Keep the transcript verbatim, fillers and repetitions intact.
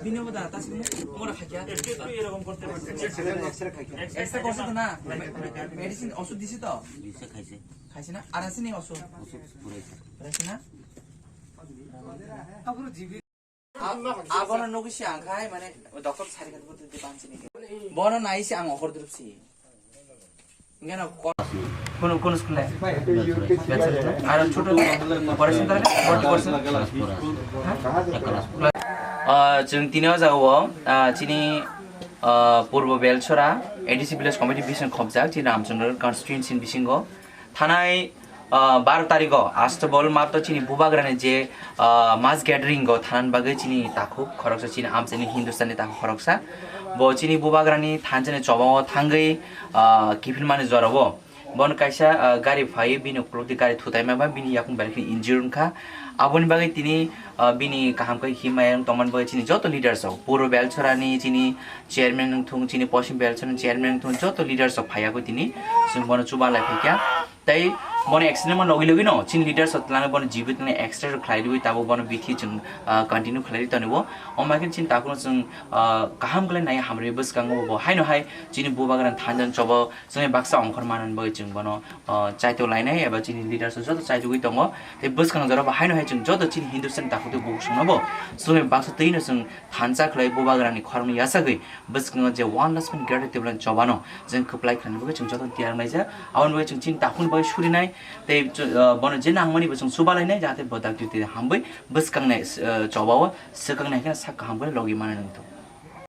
Bini mudar, ta sini mura khaja. Extra korse to na, medicine, oshud disi to? Disi, khaise. Khaise na? Ar ase ni oshud? Oshud puraise. Puraise na? Abono nugwi se ang khai, mane, doctor sari khat bote de banchi ni. Bono nai se ang ohor drup si. Ngena ko-, kono, kono school le? Aro choto operation tara, forty percent? Ah, chwng tini o jaga o, ah, chini, ah, Purbo Belchora A D C Village Committee bising khopjak, chini Ramchandra constituency bisingo. Thanai, ah, baro tarikh o Astabol mato chini bubagrani je, ah, mass gathering o thanan bagwi chini takhuk khoroksa chini amchaini Hindustani takhuk khoroksa. Bo chini bubagrani thanjani chobao thangwi, ah, kiphilmani jorao. Bon kaisa, ah, gari phai bini ukulukdi gari thutaima ba bini yakung belai kheno injured wngkha. Aboni bagwi tini, ah, bini kaham khe himai wng tongmani bagwi chini joto leaders rok, Purbo Belchorani chini chairman wngthung, chini Poschim Belchorani chairman wngthung, joto leaders rok phaiyago tini chwng bono chuba lai phaikha. Tei bono accident ma logi logi no chini leaders rok twlangwi bono jibit ni extra khlai riwi tabuk bono bithi chwng, ah, continue khlai ri tongo. Omo hai khe chini takhuk no chwng, ah, kaham khlai nai hamri bwskango bo haino hai chini bubagrani thanjani chobo chwngni baksa ongkhor manani bagwi chwng bono, ah, chaito lainai eba chini leaders rok joto chaitugwi tongo. Tei bwskang jorao bo haino hai chwng joto chini Hindustan takhuk tei bukhuk songno bo chwngni baksa twino chwng thansa khlai bubagrani khoroknwi yachagwi bwskango je one last man greater Tipraland chobano chwng kwplai khlaina bagwi chwng joto tiyar laijak. Aboni bagwi chwng chini takhukni bagwi surinai tei, ah, bono je nangmani bo chwng chuba lainai jahate bo dakti tei hambai bwskangnai, ah, chobao swkang nai khe sak kaham khe logi manwi nangthu.